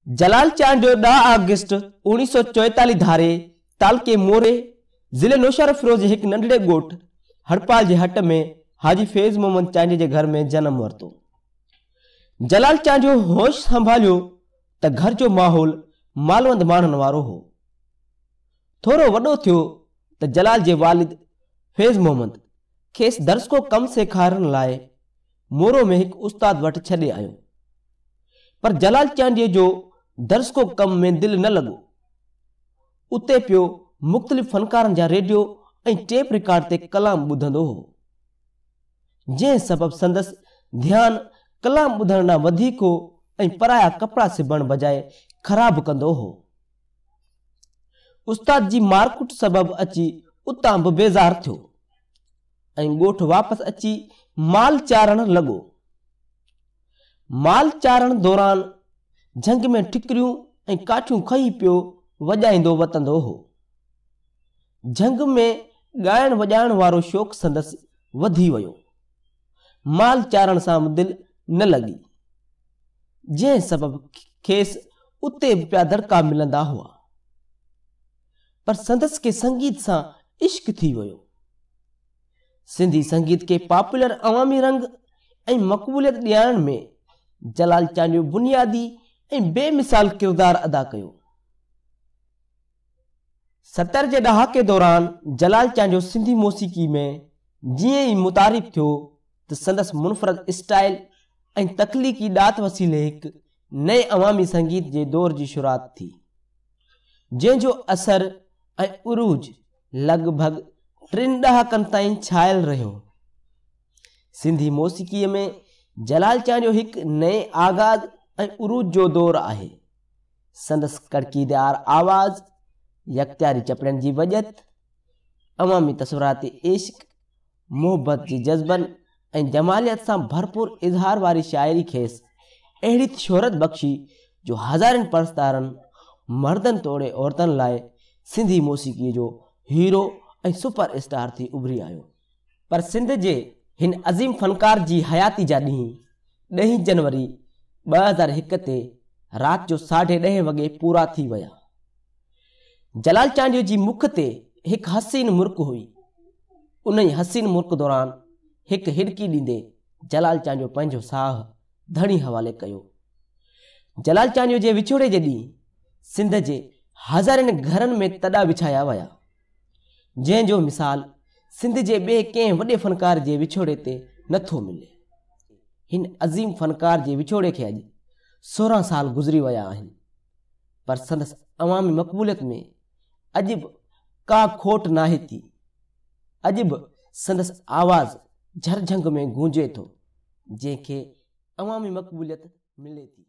جلال چانڊيو ڏهه آگسٽ 1944 ڌاري تعلقي موري، ضلعي نوشهروفيروز جي هڪ ننڍڙي ڳوٺ هڙپال جي هٽ ۾ حاجي فيض محمد چانڊيي جي گهر ۾ جنم ورتو. جلال چانڊيو هوش سنڀاليو ته گهر جو ماحول مالوند ماڻهن وارو هو. ٿورو وڏو ٿيو ته جلال جي والد فيض محمد کيس درزڪو ڪم سيکارڻ لاء مورو ۾ هڪ استاد وٽ ڇڏي آيو. پر جلال چانڊيي جو درزڪو ڪم ۾ دل نه لڳو. اتي پيو مختلف فنڪارن جا ريڊيو ۽ ٽيپ رڪارڊ تي ڪلام ٻڌندو هو. جنهن سبب سندس ڌيان ڪلام ٻڌڻ ڏانهن وڌيڪ هو ۽ پرايا ڪپڙا سبڻ بجاء خراب ڪندو هو. استاد جي مارڪٽ سبب اچي اتان به بيزار ٿيو. ۽ ڳوٺ واپس اچي مال چارڻ لڳو. مال چارڻ دوران جهنگ ۾ ٺڪريون ۽ ڪاٺيون کنئي پيو وڄائيندو وتندو هو. جهنگ ۾ ڳائڻ وڄائڻ وارو شوق سندس وڌي ويو. مال چارڻ سان به دل نه لڳي، جنهن سبب کيس اتي به پيا دڙڪا ملندا هئا. پر سندس کي سنگيت سان عشق ٿي ويو. سنڌي سنگيت کي پاپولر عوامي رنگ ۽ مقبوليت ڏيارڻ ۾ جلال چانڊيو بنيادي ۽ بي مثال ڪردار ادا ڪيو. 70 جي ڏهاڪي دوران جلال چانڊيو سنڌي موسيقي ۾ جيئن ئي متعارف ٿيو ته سندس منفرد اسٽائيل ۽ تخليقي ڏات وسيلي هڪ نئين عوامي سنگيت جي دور جي شروعات ٿي، جنهن جو اثر ۽ عروج لڳ ڀڳ ٽن ڏهاڪن تائين ڇانيل رهيو. سنڌي موسيقيء ۾ جلال چانڊيو هڪ نئين آغاز ۽ عروج جو دور آهي. سندس ڪڙڪيدار آواز، يڪتاري چپڙين جي وڄت، عوامي تصوراتي عشق، محبت جي جذبن ۽ جماليات سان ڀرپور اظهار واري شاعري کيس اهڙي ته شهرت بخشي جو هزارين پرستارن مردن توڙي عورتن لاء سنڌي موسيقيء جو هيرو ۽ سپر اسٽار ٿي اڀري آيو. پر سنڌ جي هن عظيم فنڪار جي حياتي جا ڏينهن ڏهين جنوري 2001 تي رات جو ساڍي ڏهين وڳي پورا ٿي ويا. جلال چانڊيو جي مک تي هڪ حسين مرڪ هئي. انهي حسين مرڪ دوران هڪ هڏڪي ڏيندي جلال چانڊيو پنهنجو ساهه ڌڻي حوالي ڪيو. جلال چانڊيو جي وڇوڙي جي ڏينهن سنڌ جي هزارين گهرن ۾ تڏا وڇايا ويا. جنهن جو مثال سنڌ جي ٻئي ڪنهن وڏي فنڪار جي وڇوڙي تي نه ٿو ملي. هن عظيم فنڪار جي وڇوڙي کي اڄ 16 سال گذري ويا آهن. پر سندس عوامي مقبوليت ۾ اڄ به ڪا کوٽ ناهي ٿي. اڄ به سندس آواز جهرجهنگ ۾ گونجي ٿو، جنهن کي عوامي مقبوليت ملي ٿي.